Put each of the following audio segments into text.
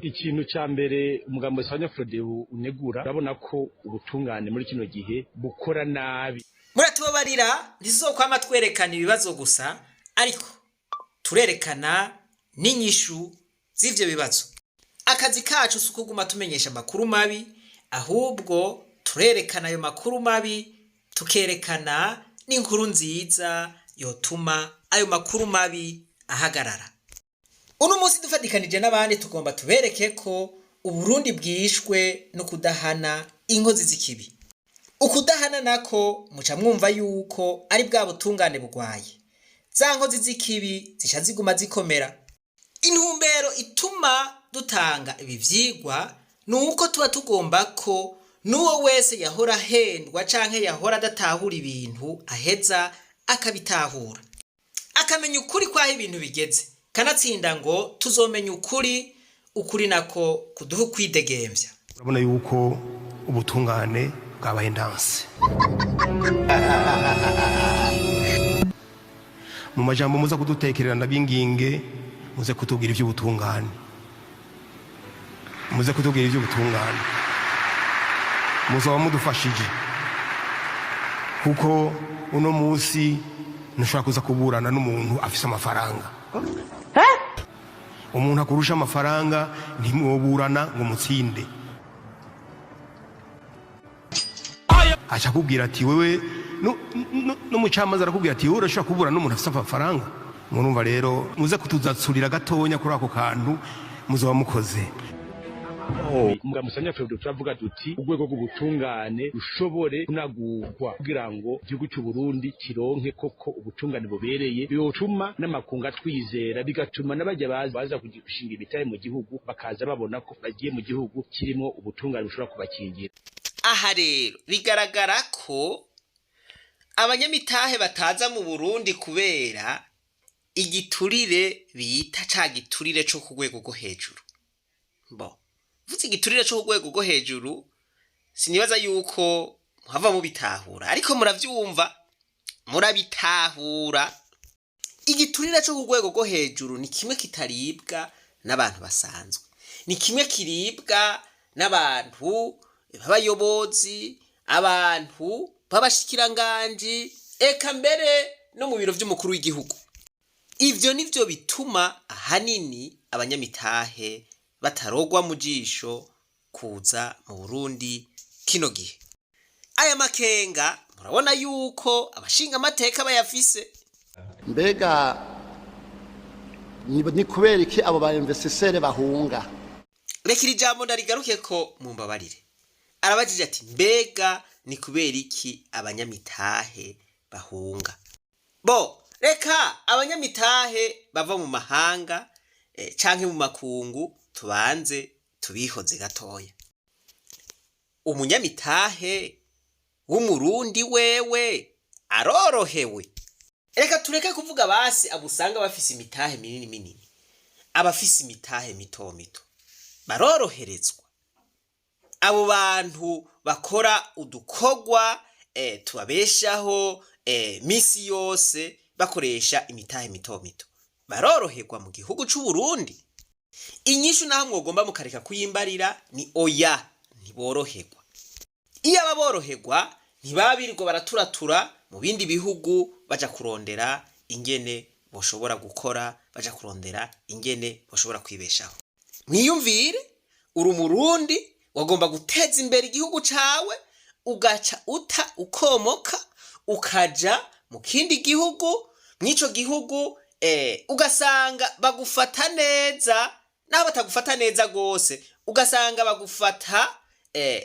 Ikintu ca mbere umugambo Sanya Frodebu unegura, urabona ko ubutungane muri kino gihe bukora nabi. Muratubabarira, ntizokwama twerekana ibibazo gusa, ariko turerekana n'inyishu z'ivyo bibazo. Akazi kacu si ukuguma tumenyesha amakuru mabi, ahubwo turerekana ayo makuru mabi, tukerekana n'inkuru nziza yotuma ayo makuru mabi ahagarara. Uno munsi dufatikanije n'abandi tugomba tubereke ko Uburundi bwishwe no kudahana inkozi z'ikibi. Ukudahana nako muca mwumva yuko ari bwa butungane bugwaye, za nkozi z'ikibi zica ziguma zikomera. Intumbero ituma dutanga ibi vyigwa ni uko tuba tugomba ko n'uwo wese yahora ahendwa canke yahora adatahura ibintu aheza akabitahura, akamenya ukuri kw'aho ibintu bigeze. Kanatsinda ngo tuzomenya ukuri, ukuri nako kuduha ukwidegemvya. Urabona yuko ubutungane bwabaye ndanse. Mu majambo muza kudutekerera, ndabinginge muze kutubwira iby'ubutungane, muze kutubwira iby'ubutungane, muzaba mudufashije, kuko uno munsi ntushobora kuza kuburana n'umuntu afise amafaranga. Umuntu akurusha amafaranga ntimwoburana ngo mutsinde. Aca akubwira ati wewe, n'umucamanza arakubwira ati wowe urashobora kuburana n'umuntu afise amafaranga? Murumva rero, muze kutuzatsurira gatonya kuri ako kantu, muzoba mukoze. Umugambo Sanya Frodebu turavuga duti urwego rw'ubutungane rushobore kunagurwa kugira ngo igihugu cy'u Burundi kironke koko ubutungane bubereye, biotuma n'amakungu atwizera, bigatuma n'abajya baza gushinga imitahe mu gihugu bakaza babona ko bagiye mu gihugu kirimo ubutungane bushobora kubakingira. Aha rero bigaragara ko abanyamitahe bataza mu Burundi kubera igiturire bita ca giturire co ku rwego rwo hejuru. Bo mvuze igiturire co ku rwego rwo hejuru, sinibaza yuko muhava mubitahura, ariko muravyumva, murabitahura. Igiturire co ku rwego rwo hejuru ni kimwe kitaribwa n'abantu basanzwe, ni kimwe kiribwa n'abantu b'abayobozi, abantu b'abashikiranganji, eka mbere no mu biro vy'umukuru w'igihugu. Ivyo nivyo bituma ahanini abanyamitahe batarogwa mu jisho kuza mu Burundi kino gihe. Aya makenga murabona yuko abashinga amateka bayafise. Mbega ni kubera iki abo ba investisseurs bahunga? Reka iri jambo ndarigaruke ko, mumbabarire. Arabajije ati mbega ni kubera iki abanyamitahe bahunga? Bo reka abanyamitahe bava mu mahanga canke mu makungu tubanze tubihoze gatoya. Umunyamitahe w'Umurundi wewe arorohewe? Reka tureke kuvuga basi abo usanga bafise imitahe minini minini, abafise imitahe mito mito baroroherezwa? Abo bantu bakora udukorwa tubabeshaho misi yose bakoresha imitahe mito mito baroroherwa mu gihugu c'u Burundi? Inyishu, naho mwogomba mukareka kuyimbarira, ni oya, ntiboroherwa. Iyo aba boroherwa ntibaba birirwa baraturatura mu bindi bihugu baja kurondera ingene boshobora gukora, baja kurondera ingene boshobora kwibeshaho. Mwiyumvire, uri Umurundi wagomba guteza imbere igihugu cawe, ugaca uta ukomoka ukaja mu kindi gihugu. Mw'ico gihugu ugasanga bagufata neza, naho batagufata neza gose, ugasanga bagufata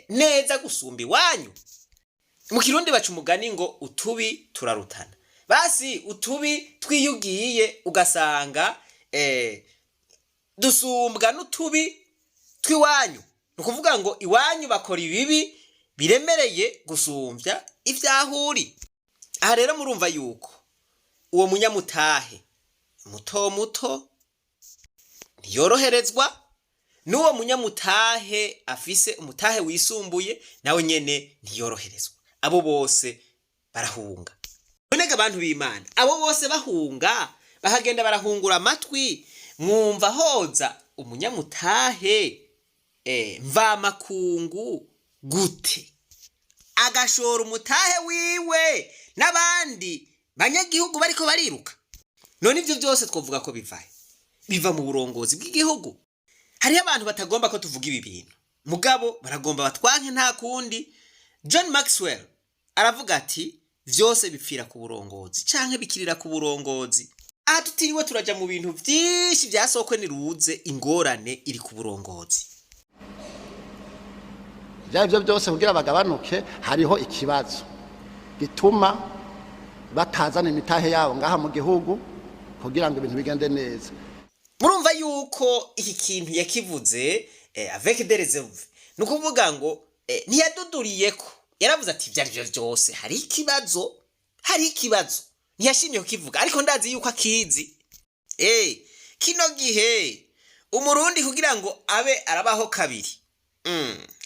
neza gusumba iwanyu. Mu Kirundi baca umugani ngo utubi turarutana. Basi utubi twiyugiye ugasanga dusumbwa n'utubi tw'iwanyu. Ni ukuvuga ngo iwanyu bakora ibibi biremereye gusumvya ivyahuri. Aha rero murumva yuko uwo munyamutahe muto muto ntiyoroherezwa, n'uwo munyamutahe afise umutahe wisumbuye nawe nyene ntiyoroherezwa. Abo bose barahunga. Nonega abantu b'Imana, abo bose bahunga, bakagenda barahungura amatwi, mwumva hoza umunyamutahe mvamakungu gute, agashora umutahe wiwe n'abandi banyagihugu bariko bariruka? None ivyo byose twovuga ko bivahe? Biva mu burongozi bw'igihugu. Hariho abantu batagomba ko tuvuga ibi bintu, mugabo baragomba batwanke, nta kundi. John Maxwell aravuga ati: "Vyose bipfira ku burongozi canke bikirira ku burongozi." Aha tutiriwe turaja mu bintu vyinshi vya sokwe niruze, ingorane iri ku burongozi. Ibyo ari byo byose, kugira bagabanuke, hariho ikibazo gituma batazana imitahe yabo ngaha mu gihugu kugira ngo ibintu bigende neza. Murumva yuko iki kintu yakivuze avec des réserves, ni ukuvuga ngo ntiyaduduriyeko. Yaravuze ati: "Ibyo ari byo byose hari ikibazo, hari ikibazo." Ntiyashimye kukivuga, ariko ndazi yuko akizi. Kino gihe Umurundi kugira ngo abe arabaho kabiri,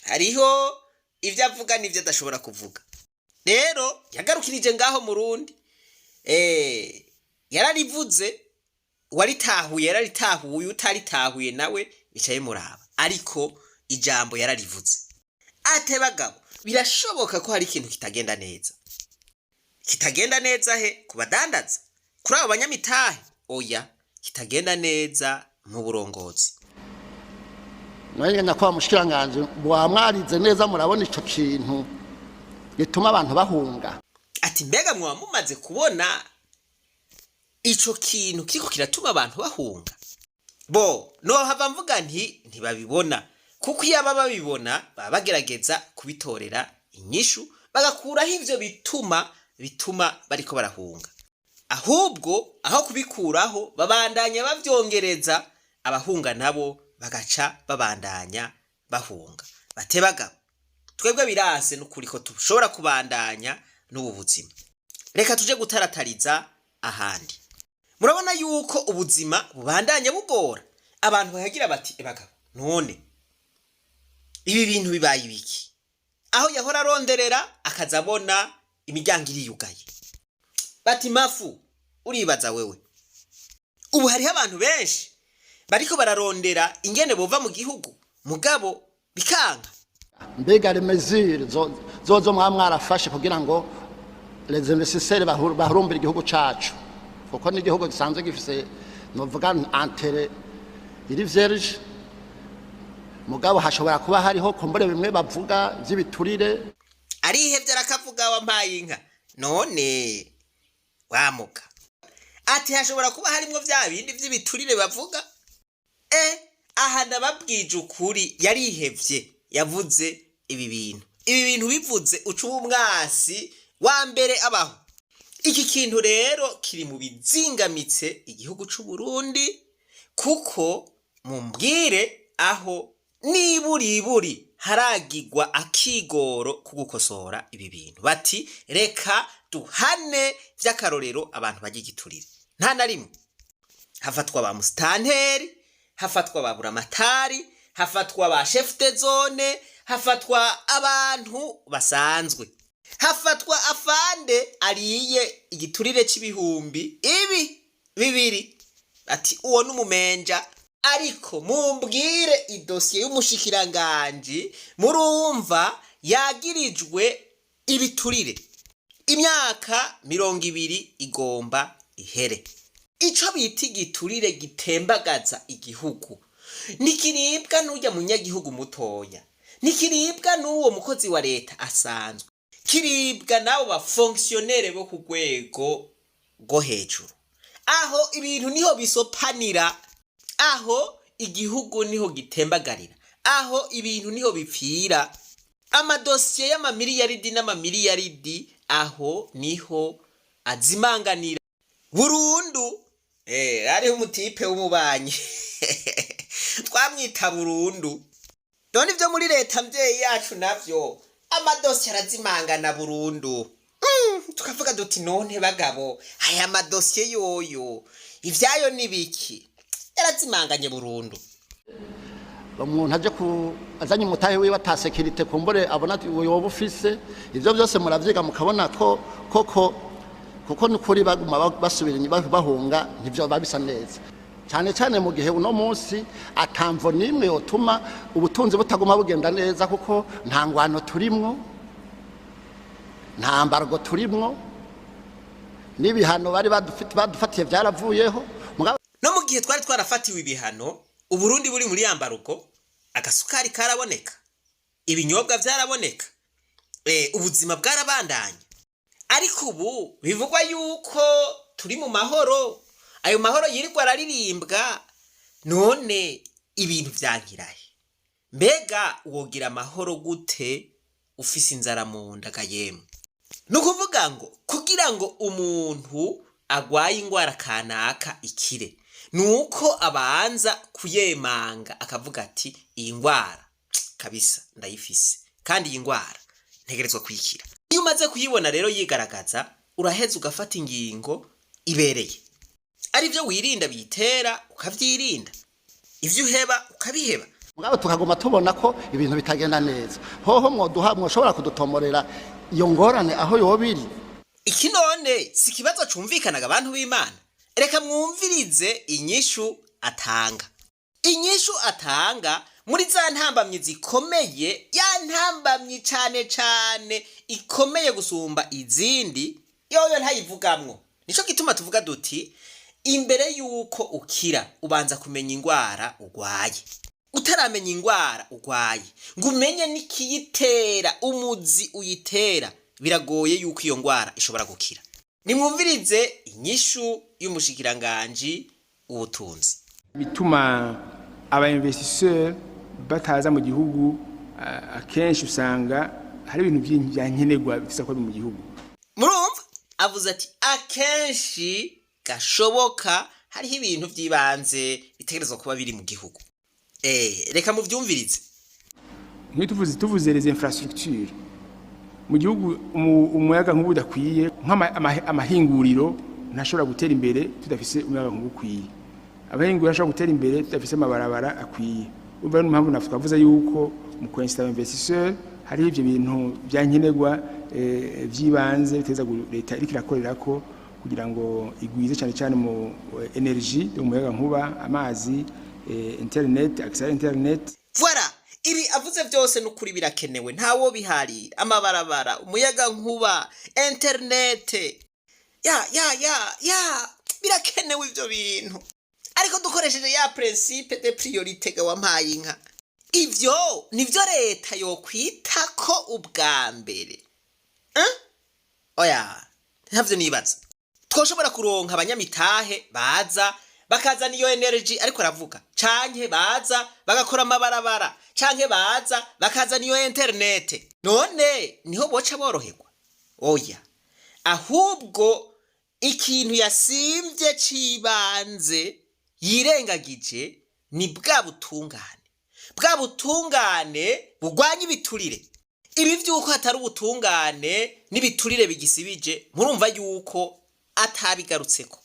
hariho ibyo avuga n'ibyo adashobora kuvuga. Rero yagarukirije ngaho Murundi, yararivuze. Waritahuye yararitahuye, utaritahuye nawe bicaye muraba, ariko ijambo yararivuze. Ate bagabo, birashoboka ko hari ikintu kitagenda neza. Kitagenda neza he? Ku badandaza, kuri abo banyamitahe? Oya, kitagenda neza mu burongozi. None nyakubahwa mushikiranganji, mwamwarize neza, murabona ico kintu gituma abantu bahunga? Ati: "Mbega mwaba mumaze kubona ico kintu kiriko kiratuma abantu bahunga?" Bo nohava mvuga nti ntibabibona, kuko iyo aba babibona baba bagerageza kubitorera inyishu, bagakuraho ivyo bituma bariko barahunga. Ahubwo aho kubikuraho, babandanya bavyongereza, abahunga nabo bagaca babandanya bahunga. Bate bagabo, twebwe birase n'ukuri ko tushobora kubandanya n'ubu buzima, reka tuje gutaratariza ahandi. Murabona yuko ubuzima bubandanya bugora abantu, bakagira bati: "Bagabo, none ibi bintu bibaye ibiki?" Aho yahora aronderera akaza abona imiryango iriyugaye. Bati: "Mafu uribaza wewe." Ubu hariho abantu benshi bariko bararondera ingene bova mu gihugu, mugabo bikanka. Mbega les mesures zozo mwaba mwarafashe kugira ngo les investisseurs bahurumbire igihugu cacu, kuko n'igihugu gisanzwe gifise, novuga, intérêt iri vierge, mugabo hashobora kuba hariho kumbure bimwe bavuga vy'ibiturire? Arihevye, arakavuga. Wampaye inka none wamuka. Ati: "Hashobora kuba harimwo vya bindi vy'ibiturire bavuga." Aha ndababwije ukuri, yarihevye, yavuze ibi bintu. Ibi bintu bivuze uca uba umwasi wa mbere abaho. Iki kintu rero kiri mu bizingamitse igihugu c'u Burundi, kuko mumbwire aho niburiburi haragigwa akigoro ko gukosora ibi bintu, bati: "Reka duhane vy'akarorero abantu barya igiturire." Nta na rimwe. Hafatwa ba musitanteri, hafatwa ba buramatari, hafatwa ba chef de zone, hafatwa abantu basanzwe, hafatwa afande ariye igiturire c'ibihumbi ibi 2, ati: "Uwo n'umumenja." Ariko mumbwire idosiye y'umushikiranganji murumva yagirijwe ibiturire, imyaka 20 igomba ihere. Ico bita igiturire gitembagaza igihugu ntikiribwa n'urya munyagihugu mutoya, ntikiribwa n'uwo mukozi wa leta asanzwe, kiribwa n'abo ba fonctionnaires bo ku rwego rwo hejuru. Aho ibintu niho bisopanira, aho igihugu niho gitembagarira, aho ibintu niho bipfira. Amadosiye y'amamiliyaridi n'amamiliyaridi, aho niho azimanganira burundu. Hariho umu type w'umubanyi twamwita burundu. None ibyo muri leta mvyeyi yacu navyo, amadosiye arazimangana burundu. Tukavuga duti: "None bagabo, aya madosiye yoyo ivyayo ni biki?" Yarazimanganye burundu. Umuntu aje ku azanye umutahe wiwe ata sécurité kumbure abona ati yoba ufise. Ivyo byose muravyiga mukabona ko koko, kuko nukuri baguma basubira inyuma bahunga, ntivyo bisa neza. Cyane cyane mu gihe uno munsi atamvo n'imwe yotuma ubutunzi butaguma bugenda neza, kuko nta ngwano turimwo, nta embargo turimwo, n'ibihano bari badufatiye byaravuyeho. No mu gihe twari twarafatiwe ibihano, Uburundi buri muri embargo, agasukari karaboneka, ibinyobwa byaraboneka, ubuzima bwarabandanye. Ariko ubu bivugwa yuko turi mu mahoro, ayo mahoro yirirwa araririmbwa, none ibintu vyankirahe? Mbega wogira amahoro gute ufise inzara mu nda ga yemwe? Ni ukuvuga ngo kugira ngo umuntu agwaye ingwara kanaka ikire, ni uko abanza kuyemanga, akavuga ati: "Iyi ngwara kabisa ndayifise, kandi iyi ngwara ntegerezwa kuyikira." Iyo umaze kuyibona rero yigaragaza, uraheza ugafata ingingo ibereye, ari byo wirinda biyitera ukavyirinda, ivyo uheba ukabiheba. Mugabo tukaguma tubona ko ibintu bitagenda neza. Hoho mwoduha, mwoshobora kudutomorera iyo ngorane aho yoba iri? Iki none si ikibazo cumvikanaga, abantu b'Imana? Reka mwumvirize inyishu atanga. Inyishu atanga muri za ntambamyi zikomeye, ya ntambamyi cane cane ikomeye gusumba izindi, yoyo ntayivugamwo. Nico gituma tuvuga duti: imbere yuko ukira ubanza kumenya ingwara ugwaye. Utaramenya ingwara ugwaye, ngo umenye n'ikiyitera, umuzi uyitera, biragoye yuko iyo ngwara ishobora gukira. Nimwumvirize inyishu y'umushikiranganji w'ubutunzi. Bituma aba investisseur bataza mu gihugu, akenshi usanga hari ibintu byinshi bya nkenerwa bifise ko biri mu gihugu. Murumva avuze ati akenshi gashoboka hariho ibintu by'ibanze bitegerezwa kuba biri mu gihugu. Reka muvyumvirize. Nk'iyo tuvuze les infrastructures mu gihugu, umuyaga nkuba udakwiye, nk'amahinguriro ntashobora gutera imbere tudafise umuyaga nkuba ukwiye, abahinguriro ntashobora gutera imbere tudafise amabarabara akwiye. Urumva niyo mpamvu twavuze yuko mu kw'inciter investisseur hariho ivyo bintu bya nkenerwa vy'ibanze biteza leta iriko irakorerako kugira ngo igwize, cyane cyane mu énergie, umuyaga nkuba, amazi, internet, accès à internet. Voilà, ibi avuze byose n'ukuri birakenewe, ntawo bihari: amabarabara, umuyaga nkuba, internet, ya ya ya ya, birakenewe ivyo bintu. Ariko dukoresheje ya principe de priorité ga wampaye inka, ivyo nivyo leta yokwitako ubwa mbere, eh? Oya, ntavyo nibaza. Twoshobora kuronka abanyamitahe baza bakazana iyo énergie, ariko aravuga, canke baza bagakora amabarabara, canke baza bakazana iyo internet, none niho boca boroherwa? Oya, ahubwo ikintu yasimvye c'ibanze yirengagije ni bwa butungane, bwa butungane bugwanya ibiturire. Ibi vy'uko hatari ubutungane n'ibiturire bigisibije, murumva yuko atabigarutseko,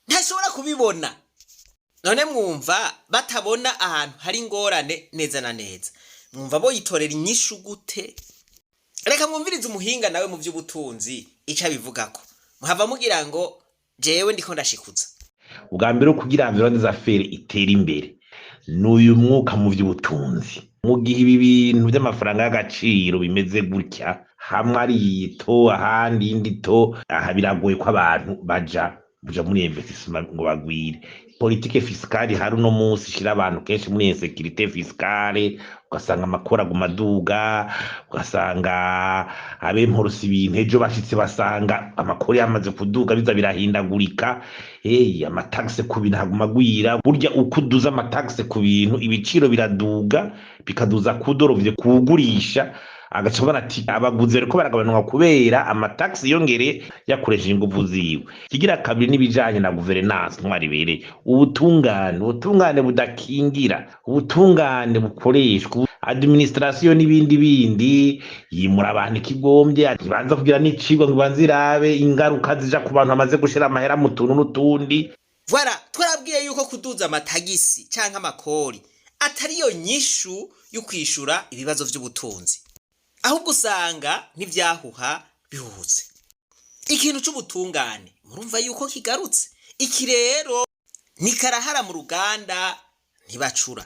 ntashobora kubibona. None mwumva batabona ahantu hari ingorane neza na neza, mwumva boyitorera inyishu gute? Reka mwumvirize umuhinga nawe mu by'ubutunzi ico abivugako, muhava mugira ngo jewe ndiko ndashikuza. Ubwa mbere, kugira environnement des affaires itere imbere, ni uyu mwuka mu by'ubutunzi. Mu gihe ibi bintu by'amafaranga y'agaciro bimeze gutya, hamwe ari ito, ahandi indi to, aha biragoye ko abantu baja kuja muri investissement ngo bagwire. Politique fiscale hari uno munsi ishira abantu kenshi muri insécurité fiscale, ugasanga amakuru aguma aduga, ugasanga ab'imporusi ibintu ejo bashitse basanga amakuru yamaze kuduga, biza birahindagurika. Hey, amataxe ku bintu aguma agwira. Burya uko uduza amataxe ku bintu, ibiciro biraduga, bikaduza kudorovye kuwugurisha, agaca abona ati abaguzi bariko baragabanuka kubera amataxe yongere yakoresheje inguvu ziwe. Kigira kabiri n'ibijanye na gouvernance, ntwari ibereye, ubutungane, ubutungane budakingira, ubutungane bukoreshwa administration n'ibindi bindi, yimura abantu ikigombye, ntibanza kugira n'icigwa ngo ibanze irabe ingaruka zija ku bantu bamaze gushira amahera mu tuntu n'utundi. Voilà, twarabwiye yuko kuduza amatagisi canke amakori atari yo nyishu yo kwishura ibibazo vy'ubutunzi, ahubwo usanga n'ivyahuha bihuhutse. Ikintu c'ubutungane murumva yuko kigarutse. Iki rero Ni karahara mu ruganda ntibacura.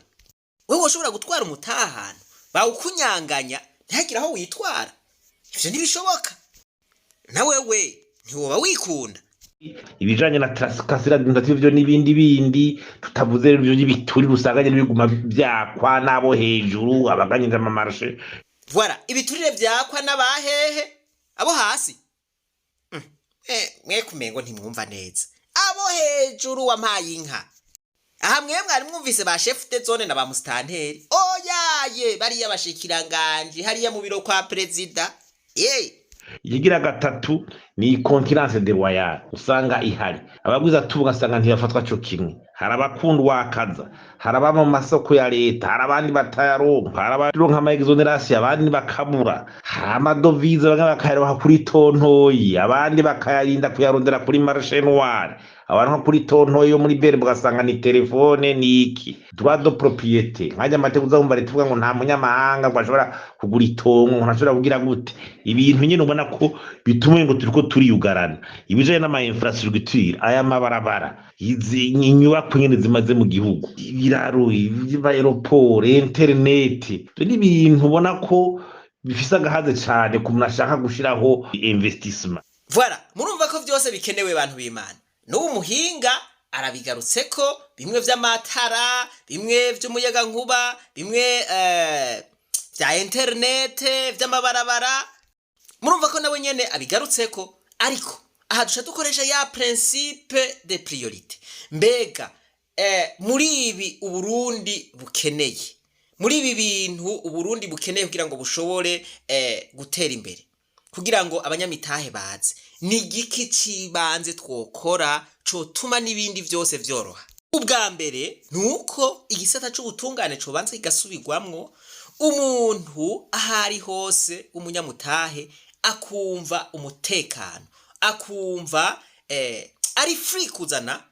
Wewe woshobora gutwara umutahe ahantu bawukunyanganya ntihagire aho witwara? Ivyo ntibishoboka. Na wewe ntiwoba wikunda. Ibijanye na tracasserie administrative vyo n'ibindi bindi tutavuze rero, ivyo by'ibiturire usanga nyene biguma vyakwa n'abo hejuru abaganyije ama marchés. Voilà, ibiturire vyakwa n'abahehe? Abo hasi. Mwe kumengo ntimwumva neza. Abo hejuru, wampaye inka. Aha mwe mwari mwumvise ba chef de zone na ba mustanteri? Oyaye, bariya bashikiranganje hariya mu biro kwa perezida. Ye. Ikigira gatatu ni concurrence déloyale usanga ihari. Abagwiza tunga ugasanga ntibafatwa co kimwe. Hari abakunda wakaza, hari ababa mu masoko ya leta, hari abandi batayaronka, hari abaronka ama exonérations, abandi bakabura. Hari ama devises, bamwe bakayaronka kuri tontoyi, abandi bakayarinda kuyarondera kuri marché noir. Abantu nko kuri tontoyi yo muri BRB ugasanga ni telefone, ni iki, droit de propriété. Nkajya amategeko uzumva leta ivuga ngo nta munyamahanga ngo ashobora kugura itongo, ngo ntashobora kugira gute. Ibintu nyine ubona ko bituma ngo turiko turiyugarana. Ibijanye n'ama infrastructure, aya mabarabara, izi inyubako nyene zimaze mu gihugu, ibiraro, aéroport, internet, ivyo ni ibintu ubona ko bifise agahaze cane ku muntu ashaka gushiraho investissement. Voilà, murumva ko vyose bikenewe, bantu b'Imana. N'ubu muhinga arabigarutse ko bimwe vy'amatara, bimwe vy'umuyagankuba, bimwe vya internet, vy'amabarabara. Murumva ko nawe nyene abigarutseko. Ariko aha duca dukoresha ya principe de priorité. Mbega muri ibi Uburundi bukeneye, muri ibi bintu Uburundi bukeneye kugira ngo bushobore gutera imbere, kugira ngo abanyamitahe baze, ni igiki cibanze twokora cotuma n'ibindi vyose vyoroha? Ubwa mbere ni uko igisata c'ubutungane cobanza kigasubirwamwo, umuntu aho ari hose umunyamutahe akumva umutekano, akumva ari free kuzana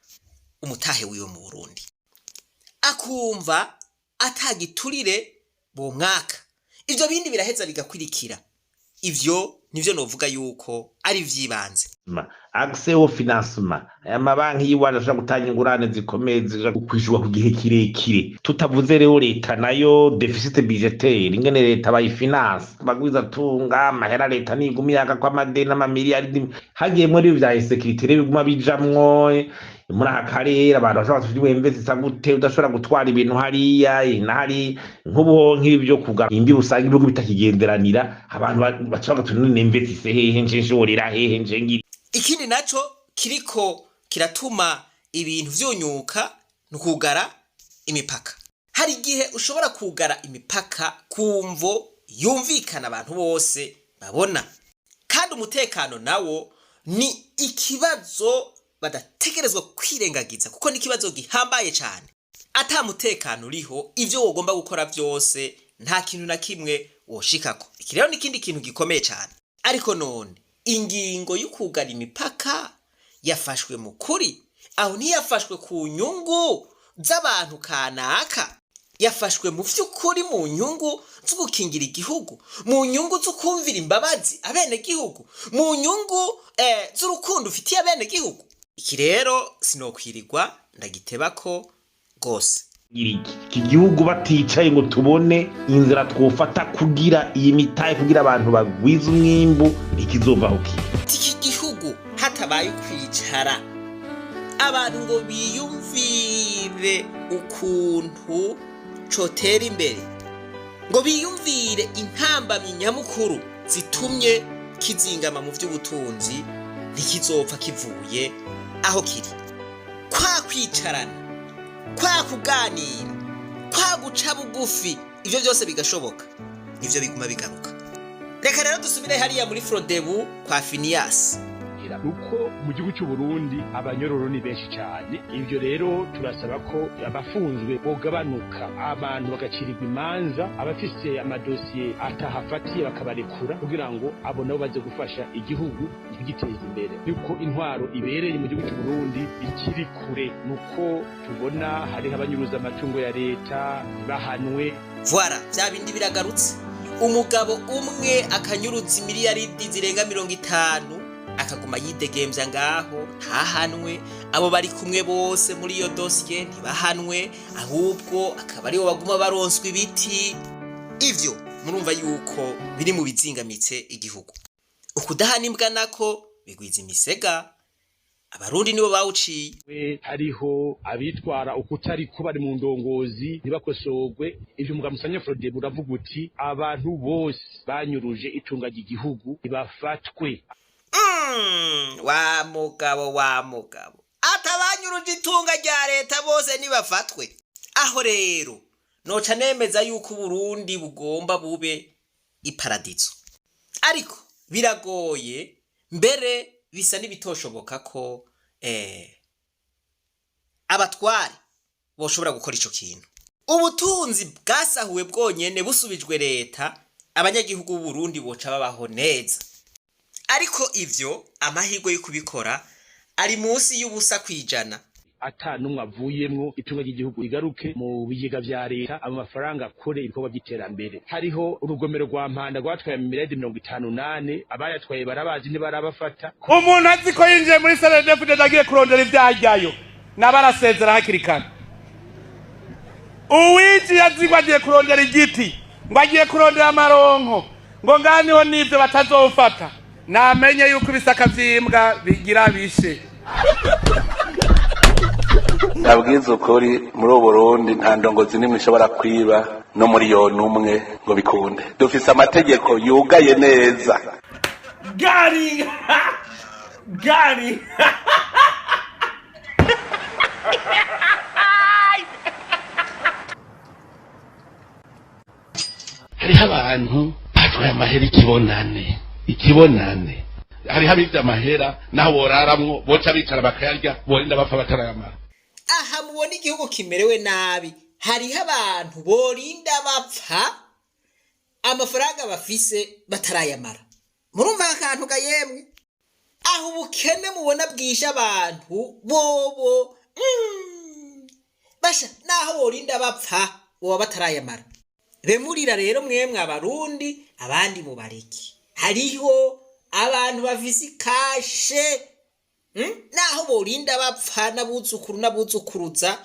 umutahe wiwe mu Burundi, akumva atagiturire bomwaka. Ivyo bindi biraheza bigakwirikira. Ivyo nivyo novuga yuko ari vyibanze. Accès au financement, aya mabanki y'iwacu ashobora gutanga ingurane zikomeye zija kwishurwa ku gihe kirekire. Tutavuze rero leta nayo, déficit budgétaire, ingene leta bayifinance, bagwiza tunga amahera leta niguma yaka ko amadeni n'amamiliyari hagiyemwo. Rero vya insécurité rero biguma bijamwo muri aka karere, abantu bashobora kugira investisa gute udashobora gutwara ibintu hariya na hari? Nk'ubu nk'ibi byo kugara imbi, usanga ibihugu bitakigenderanira, abantu baca bagatura: none investise hehe, nje nshorera hehe, nje ngira? Ikindi naco kiriko kiratuma ibintu vyunyuka ni ukugara imipaka. Hari igihe ushobora kugara imipaka ku mvo yumvikana, abantu bose babona, kandi umutekano nawo ni ikibazo badategerezwa kwirengagiza, kuko ni ikibazo gihambaye cane. Ata mutekano uriho, ivyo wogomba gukora vyose nta kintu na kimwe woshikako. Iki rero ni ikindi kintu gikomeye cane. Ariko none ingingo y'ukugara imipaka yafashwe mu kuri? Aho ntiyafashwe ku nyungu z'abantu kanaka? Yafashwe mu vy'ukuri mu nyungu zo gukingira igihugu, mu nyungu zo kumvira imbabazi abenegihugu, mu nyungu z'urukundo ufitiye abenegihugu? Iki rero sinokwirirwa ndagitebako rwose. Iki gihugu baticaye ngo tubone inzira twofata kugira iyi mitahe, kugira abantu bagwize umwimbu, ntikizovaho kiri. Iki gihugu hatabaye ukwicara abantu ngo biyumvire ukuntu cotera imbere, ngo biyumvire intambamyi nyamukuru zitumye kizingama mu by'ubutunzi, ntikizopfa kivuye aho kiri. Kwa kwicarana, kwa kuganira, kwa guca bugufi, ibyo byose bigashoboka, nivyo biguma bigaruka. Reka rero dusubire hariya muri Frodebu kwa Finiyasi. Uko mu gihugu cy'u Burundi abanyororo ni benshi cyane. Ibyo rero turasaba ko abafunzwe bogabanuka, abantu bagacirirwa imanza, abafise amadosiye atahafatiye bakabarekura, kugira ngo abo nabo baze gufasha igihugu kugiteza imbere. Yuko intwaro ibereye mu gihugu cy'u Burundi ikiri kure, nuko tubona hariho abanyuruza amatungo ya leta bahanwe. Voilà, bya bindi biragarutse. Umugabo umwe akanyuruza imiliyaridi zirenga 50. Akaguma yidegemvya ngaho, ntahanwe. Abo bari kumwe bose muri iyo dosiye ntibahanwe, ahubwo akaba aribo baguma baronswa ibiti. Ivyo murumva yuko biri mu bizingamitse igihugu. Ukudahana imbwa nako bigwiza imisega. Abarundi nibo bawuciye. We hariho abitwara ukutari ko bari mu ndongozi ntibakosorwe. Ivyo umugabo Musanya Frodebu uravuga uti abantu bose banyuruje itunga ry'igihugu ntibafatwe. Wa mugabo, wa mugabo, atabanyuruje itunga rya leta bose nibafatwe. Aho rero noca nemeza yuko Uburundi bugomba bube iparadizo, ariko biragoye, mbere bisa n'ibitoshoboka ko abatware boshobora gukora ico kintu. Ubutunzi bwasahuwe bwonyene busubijwe leta, abanyagihugu b'Uburundi boca babaho neza. Ariko ivyo amahirwe yo kubikora ari munsi y'0.1%. Ata n'umwe avuyemwo, itunga ry'igihugu rigaruke mu bigega vya leta, amafaranga akore ibikorwa by'iterambere. Hariho urugomero rwa Mpanda rwatwaye miliyaridi 54, abayatwaye barabazi, ntibarabafata. Umuntu azi ko yinjiye muri CNDD-FDD agiye kurondera ivyajyayo, naba arasezera hakiri kare. Uwinjiye azi ngo agiye kurondera igiti, ngo agiye kurondera amaronko, ngo ngaha niho n'ivyo batazofata, namenye yuko ibisaka vy'imbwa bigira bishe. Ndabwiza ukuri, muri ubu Burundi nta ndongozi n'imwe ishobora kwiba no 1 miliyoni ngo bikunde. Dufise amategeko yugaye neza. Gari gari. Hariho abantu batwaye amahera ikibonane ikibonane. Hariho abivye amahera, naho boraramwo boca bicara bakayarya, borinda bapfa batarayamara. Aha mubona igihugu kimerewe nabi, hariho abantu borinda bapfa amafaranga bafise batarayamara. Murumva akantu ga yemwe? Aho ubukene mubona bwishe abantu bobo, basha naho borinda bapfa boba batarayamara. Bemurira rero mwemwe Abarundi, abandi mubareke. Hariho abantu bafise ikashe, Naho borinda bapfa n'abuzukuru n'abuzukuruza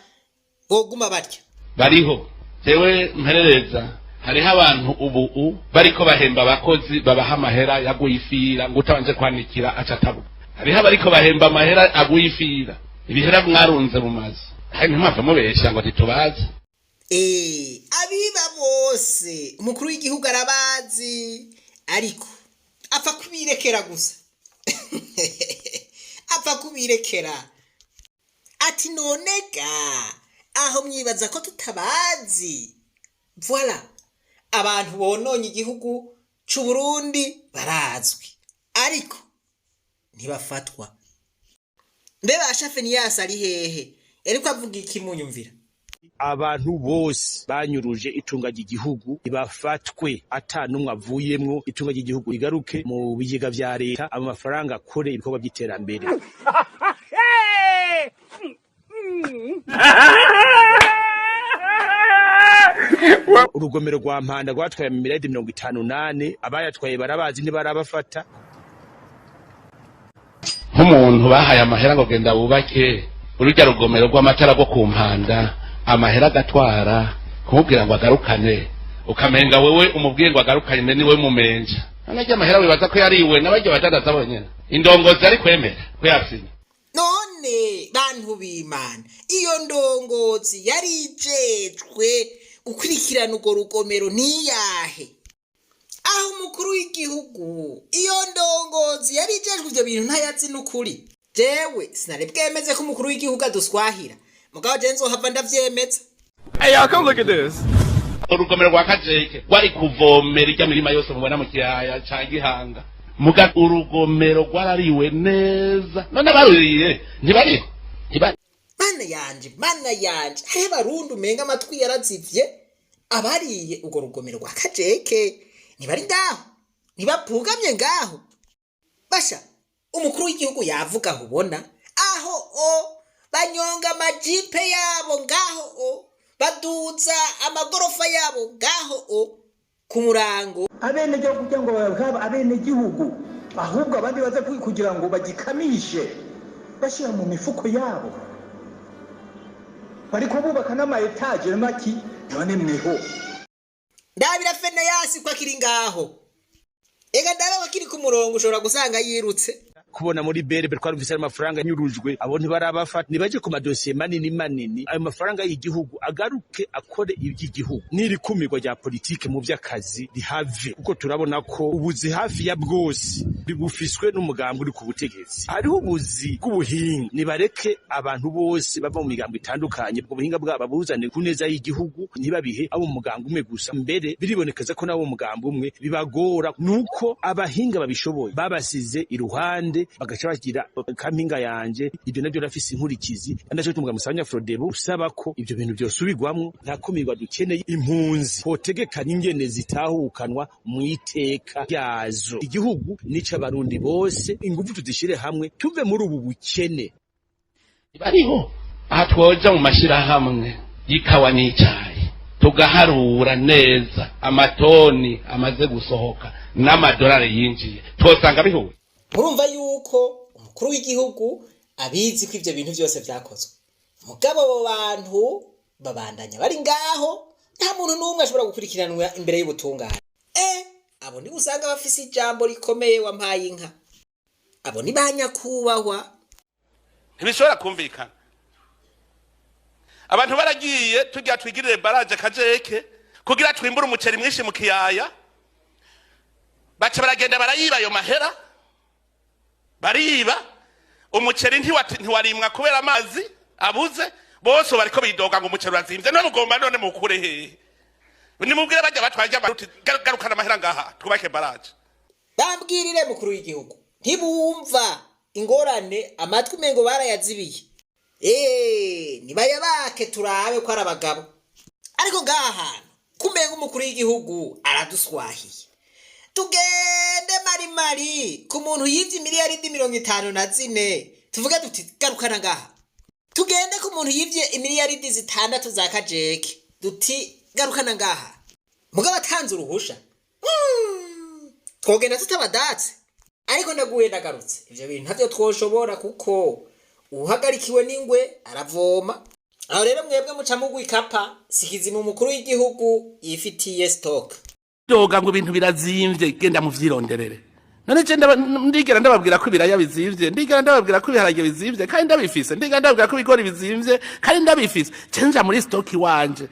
boguma barya. Bariho, jewe mperereza, hariho abantu ubu bariko bahemba abakozi, babaha amahera yaguye ifira, ngo utabanje kwanikira aca atabuka. Hariho abariko bahemba amahera aguye ifira, ibihera mwarunze mu mazu. Hari ntimwava mubesha ngo ntitubazi. Abiba bose umukuru w'igihugu arabazi, ariko apfa kubirekera gusa, apfa kubirekera. Ati nonega aho mwibaza ko tutabazi? Voilà, abantu bononye igihugu c'u Burundi barazwi, ariko ntibafatwa. Mbe basha Feniyasi ari hehe? Yariko avuga iki? Munyumvira. Abantu bose banyuruje itunga ry'igihugu ntibafatwe, ata n'umwe avuyemwo, itunga ry'igihugu rigaruke mu bigega vya leta, amafaranga akore ibikorwa by'iterambere. Urugomero rwa Mpanda rwatwaye miliyaridi 58, abayatwaye barabazi, ntibarabafata. Nk'umuntu bahaye amahera ngo genda wubake urujya rugomero rw'amatara rwo ku Mpanda, amahera agatwara, kumubwira ngo agarukane, ukamenga wewe umubwiye ngo agarukane niwe mumenja. None amahera wibaza ko yariwe n'abaryo badandaza bonyene? Indongozi ari kwemera ko yasinye. None bantu b'Imana, iyo ndongozi yari ijejwe gukurikirana urwo rugomero niyahe? Aho umukuru w'igihugu, iyo ndongozi yari ijejwe ivyo bintu ntayazi? N'ukuri jewe sinari bwemeze ko umukuru w'igihugu aduswahira, mugabo je nzohava ndavyemeza. Hey, y'all, come look at this. Urugomero rwa Kajeke rwari kuvomera irya mirima yose mubona mu kiyaya ca Gihanga, muga urugomero rwarariwe neza. None baruriye ntibariho, ntibari. Mana yanje, mana yanje, hariho Abarundi umenga amatwi yarazivye. Abariye urwo rugomero rwa Kajeke ntibari ngaho, ntibapugamye ngaho. Basha umukuru w'igihugu yavuga aho ubona aho o banyonga amajipe yabo ngaho, o baduza amagorofa yabo ngaho o ku murango. Abenegihugu kugira ngo babe abenegihugu. Ahubwo abandi baza kugira ngo bagikamishe bashyira mu mifuko yabo, bariko bubaka n'ama étages maki. None mweho? Ndabira Feneyasi ko akiri ngaho. Ega ndabe ko akiri ku murongo, ushobora gusanga yirutse. Kubona muri BRB twarumvise ayo mafaranga anyurujwe, abo ntibarabafata. Nibaje ku madosiye manini manini, ayo mafaranga y'igihugu agaruke akore iby'igihugu, n'iri kumirwa rya politike mu by'akazi rihave, kuko turabona ko ubuzi hafi ya bwose bufiswe n'umugambi uri ku butegetsi. Hariho ubuzi bw'ubuhinga, nibareke abantu bose bava mu migambo itandukanye ubwo buhinga bwabo babuzane ku neza y'igihugu, ntibabihe abo mu mugambi umwe gusa. Mbere biribonekeza ko nabo mu mugambi umwe bibagora, nuko abahinga babishoboye babasize iruhande, bagaca bagira kampinga yanje. Ibyo nabyo rafise inkurikizi. Ndaco tumuga musanya Frodebu usaba ko ibyo bintu byosubirwamwo. Nta kumirwa dukeneye. Impunzi hotegekana ingene zitahukanwa mu iteka ryazo. Igihugu nica abarundi bose, ingufu tuzishire hamwe tuve muri ubu bukene. Bariho aha twoja mu mashirahamwe y'ikawa n'icayi, tugaharura neza amatoni amaze gusohoka n'amadolari yinjiye, twosanga bihuye. Murumva yuko umukuru w'igihugu abizi ko ivyo bintu vyose vyakozwe, mugabo abo bantu babandanya bari ngaho, nta muntu n'umwe ashobora gukurikiranwa imbere y'ubutungane. Abo nibo usanga bafise ijambo rikomeye. Wampaye inka, abo ni ba nyakubahwa. Ntibishobora kumvikana. Abantu baragiye tugira twigirire barrage Kajeke kugira twimbure umuceri mwinshi mu kiyaya, baca baragenda barayiba ayo mahera, bariba umuceri, ntiwarimwa kubera amazi abuze. Bose bariko bidoga ngo umuceri urazimvye. None ugomba none mukure hehe? Nimubwire bajya batwaje amaruti, garukana amahera ngaha twubake barrage. Bambwirire mukuru w'igihugu, ntibumva ingorane, amatwi umengo barayazibiye. Nibayabake turabe ko ari abagabo. Ariko ngaha hantu kumenga umukuru w'igihugu araduswahiye. Tugende marimari ku muntu yivye miliyaridi 54, tuvuge duti garukana ngaha. Tugende ku muntu yivye imiliyaridi 6 za Kajeke, duti garukana ngaha. Mugabo atanze uruhusha, twogenda tutabadatse. Ariko ndaguye ndagarutse, ivyo bintu ntavyo twoshobora, kuko uhagarikiwe n'ingwe aravoma. Aho rero mwebwe muca mugwa ikapa sikizima, umukuru w'igihugu yifitiye stock. Doga ngo ibintu birazimvye, genda muvyironderere. None je ndigera ndababwira ko ibiraya bizimvye? Ndigera ndababwira ko ibiharage bizimvye kandi ndabifise? Ndigera ndababwira ko ibigori bizimvye kandi ndabifise? Je nja muri stock iwanje,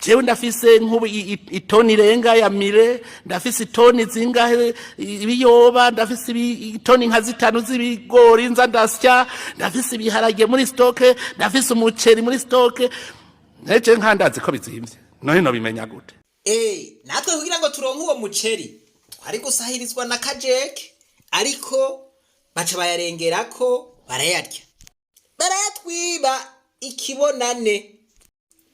jewe ndafise nk'ubu itoni irenga ya mire, ndafise itoni zingahe ibiyoba, ndafise itoni nka 5 z'ibigori nza ndasya, ndafise ibiharage muri stock, ndafise umuceri muri stock. Neje nkandazi ko bizimvye, none nobimenya gute? Natwe kugira ngo turonke uwo muceri twari gusahirizwa na Kajeke, ariko baca bayarengerako, barayarya, barayatwiba ikibonane.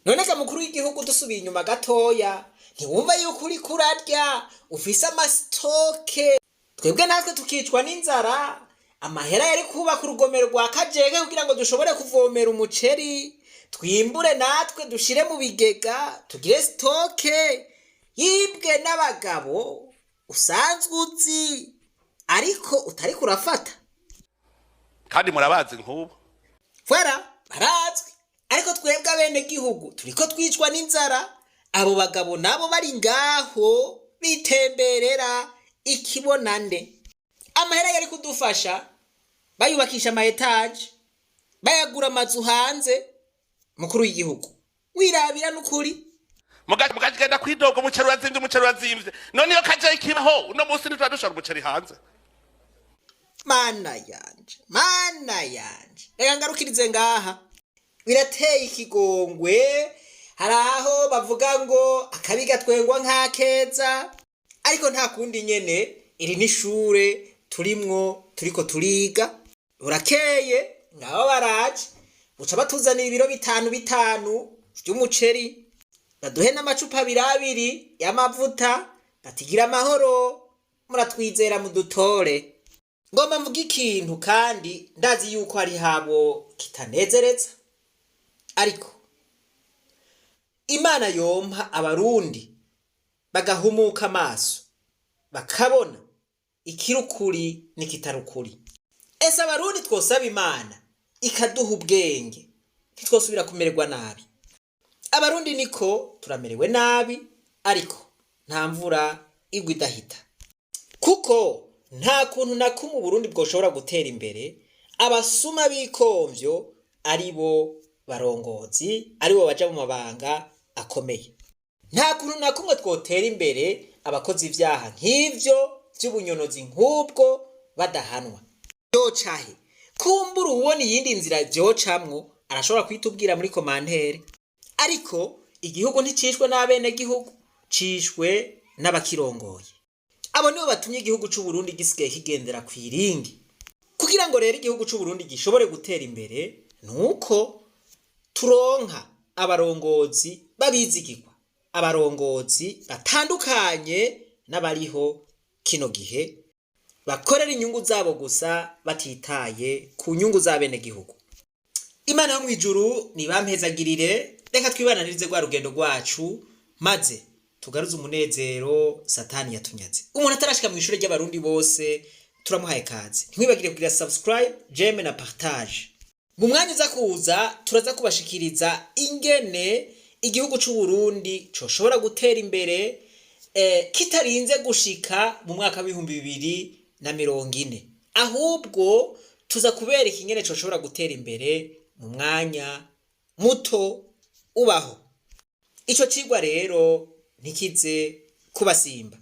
None ga mukuru w'igihugu, dusubiye inyuma gatoya, ntiwumva yuko uriko urarya ufise ama stocks, twebwe natwe tukicwa n'inzara? Amahera yari kubaka urugomero rwa Kajeke kugira ngo dushobore kuvomera umuceri, twimbure natwe dushire mu bigega, tugire stock, yibwe n'abagabo usanzwe uzi ariko utariko urafata. Kandi murabazi nk'ubu. Fwara barazwi, ariko twebwe abenegihugu turiko twicwa n'inzara, abo bagabo nabo bari ngaho bitemberera ikibonane. Amahera yari kudufasha bayubakisha ama étages, bayagura amazu hanze. Mukuru w'igihugu, wirabira n'ukuri. Mugagenda kwidoga umuceri urazimvye, umuceri urazimvye. None iyo kaje kibaho uno munsi ntituba dushora umuceri hanze? Mana yanje, mana yanje, reka ngarukirize ngaha. Birateye ikigongwe. Hari aho bavuga ngo akabi gatwengwa nk'akeza, ariko nta kundi nyene, iri ni ishure turimwo, turiko turiga. Burakeye ngabo baraje, buca batuzanira ibiro bitanu bitanu vy'umuceri, baduhe n'amacupa abiri abiri y'amavuta, batigira amahoro, muratwizera mudutore. Ngomba mvuga ikintu, kandi ndazi yuko hari habo kitanezereza, ariko Imana yompa abarundi bagahumuka amaso, bakabona Ikiri ukuri n'ikitari ukuri. Ese Abarundi twosaba Imana ikaduha ubwenge, ntitwosubira kumererwa nabi? Abarundi niko turamerewe nabi, ariko nta mvura igwa idahita, kuko nta kuntu na kumwe Uburundi bwoshobora gutera imbere abasuma b'ikomvyo ari bo barongozi, ari bo baja mu mabanga akomeye. Nta kuntu na kumwe twotera imbere abakozi ivyaha nk'ivyo vy'ubunyonozi nk'ubwo badahanwa. Vyocahe? Kumbura uwubona iyindi nzira vyocamwo arashobora kuitubwira muri commentaire. Ariko igihugu nticishwe n'abenegihugu, cishwe n'abakirongoye. Abo nibo batumye igihugu c'u Burundi gisigaye kigendera kw'iringi. Kugira ngo rero igihugu c'u Burundi gishobore gutera imbere, nuko turonka abarongozi babizigirwa, abarongozi batandukanye n'abariho kino gihe bakorera inyungu zabo gusa, batitaye ku nyungu z'abenegihugu. Imana yo mw'ijuru nibampezagirire. Reka twibananirize rwa rugendo rwacu, maze tugaruze umunezero Satani yatunyaze. Umuntu atarashika mu ishure ry'Abarundi bose, turamuhaye kaze. Ntimwibagire kugira subscribe, j'aime na partage. Mu mwanya uza kuza, turaza kubashikiriza ingene igihugu c'u Burundi coshobora gutera imbere kitarinze gushika mu mwaka w'2040, ahubwo tuza kubereka ingene coshobora gutera imbere mu mwanya muto ubaho. Ico cigwa rero ntikize kubasimba.